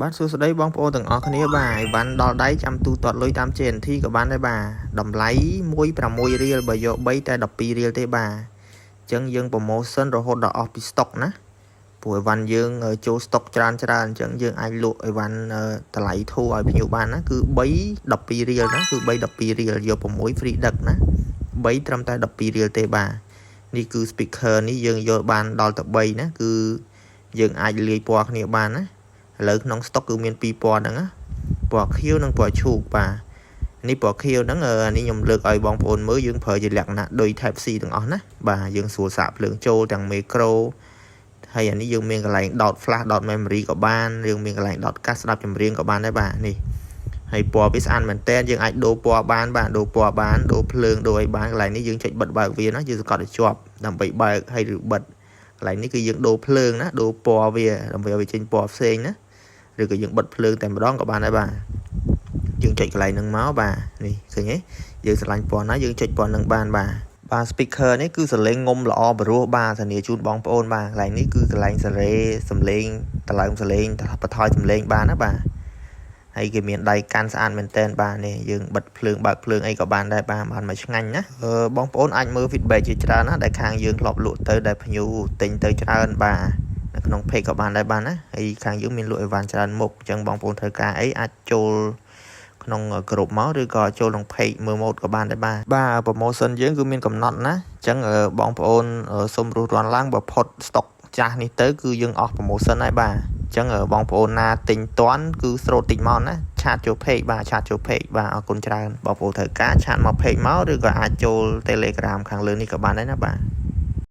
បាទសួស្តីបងប្អូនទាំងអស់គ្នាបាទអីវ៉ាន់ដល់ដៃចាំទូទាត់លុយតាម J&T ក៏បានដែរបាទតម្លៃ1.6រៀលបើយក3តែ12រៀលទេបាទអញ្ចឹងយើង promotion រហូតដល់អស់ពី stock ណាព្រោះអីវ៉ាន់យើងចូល stock ច្រើនច្រើនអញ្ចឹងយើងអាចលក់អីវ៉ាន់តម្លៃធូរឲ្យភ្ញៀវបានណាគឺ3 12រៀលណាគឺ3 12រៀលយក6 free ដឹកណា3ត្រឹមតែ12រៀលទេបាទនេះគឺ speaker នេះយើងយកបានដល់ទៅ3ណាគឺយើងអាចលាយពណ៌គ្នាបានណាឥឡូវក្នុង stock គឺមាន2ពណ៌ហ្នឹងណាពណ៌ខៀវនិងពណ៌ឈូកបាទនេះពណ៌ខៀវហ្នឹងអានេះខ្ញុំលើកឲ្យបងប្អូនមើលយើងប្រើជាលក្ខណៈដូច Type C ទាំងអស់ណាបាទយើងស្រួលសាកភ្លើងចូលទាំងមីក្រូហើយអានេះយើងមានកន្លែងដោត flash ដោត memory ក៏បានយើងមានកន្លែងដោតកាសស្ដាប់ចម្រៀងក៏បានដែរបាទនេះហើយពណ៌វាស្អាតមែនតើយើងអាចដូរពណ៌បានបាទដូរពណ៌បានដូរភ្លើងដូរអីបានកន្លែងនេះយើងចុចបិទបើកវាណាយើងសង្កត់ឲ្យជាប់ដើម្បីបើកហើយឬបិទកន្លែងនេះគឺយើងដូរភ្លើងណាដូរពណ៌វាដើម្បីឲ្យវាចេញពណ៌ផ្សេងណាឬក៏យើងបិទភ្លើងតែម្ដងក៏បានដែរបាទយើងចុចកន្លែងហ្នឹងមកបាទនេះឃើញទេយើងស្រឡាញ់ពណ៌ណាយើងចុចពណ៌ហ្នឹងបានបាទបាទ speaker នេះគឺសំឡេងងុំល្អបរោះបាទធានាជូនបងប្អូនបាទកន្លែងនេះគឺកន្លែងសេរីសំឡេងតឡើងសំឡេងបន្ថយសំឡេងបានណាបាទហើយគេមានដៃកាន់ស្អាតមែនតែនបាទនេះយើងបិទភ្លើងបើកភ្លើងអីក៏បានដែរបាទបានមកឆ្ងាញ់ណាបងប្អូនអាចមើល feedback ជាច្រើនណាដែលខាងយើងធ្លាប់លក់ទៅដែលភ្ញៀវទិញទៅច្រើនបាទនៅក្នុង page ក៏បានដែរបានណាហើយខាងយើងមានលក់អីវ៉ាន់ច្រើនមុខអញ្ចឹងបងប្អូនត្រូវការអីអាចចូលក្នុងក្រុមមកឬក៏ចូលក្នុង page មើលម៉ូតក៏បានដែរបាទបាទ promotion យើងគឺមានកំណត់ណាអញ្ចឹងបងប្អូនសូមរួសរាន់ឡើងបើផុត stock ចាស់នេះទៅគឺយើងអស់ promotion ហើយបាទអញ្ចឹងបងប្អូនណាទិញតាន់គឺស្រូតតិចមកណា chat ចូល page បាទ chat ចូល page បាទអរគុណច្រើនបងប្អូនត្រូវការ chat មក page មកឬក៏អាចចូល Telegram ខាងលើនេះក៏បានដែរណាបាទ។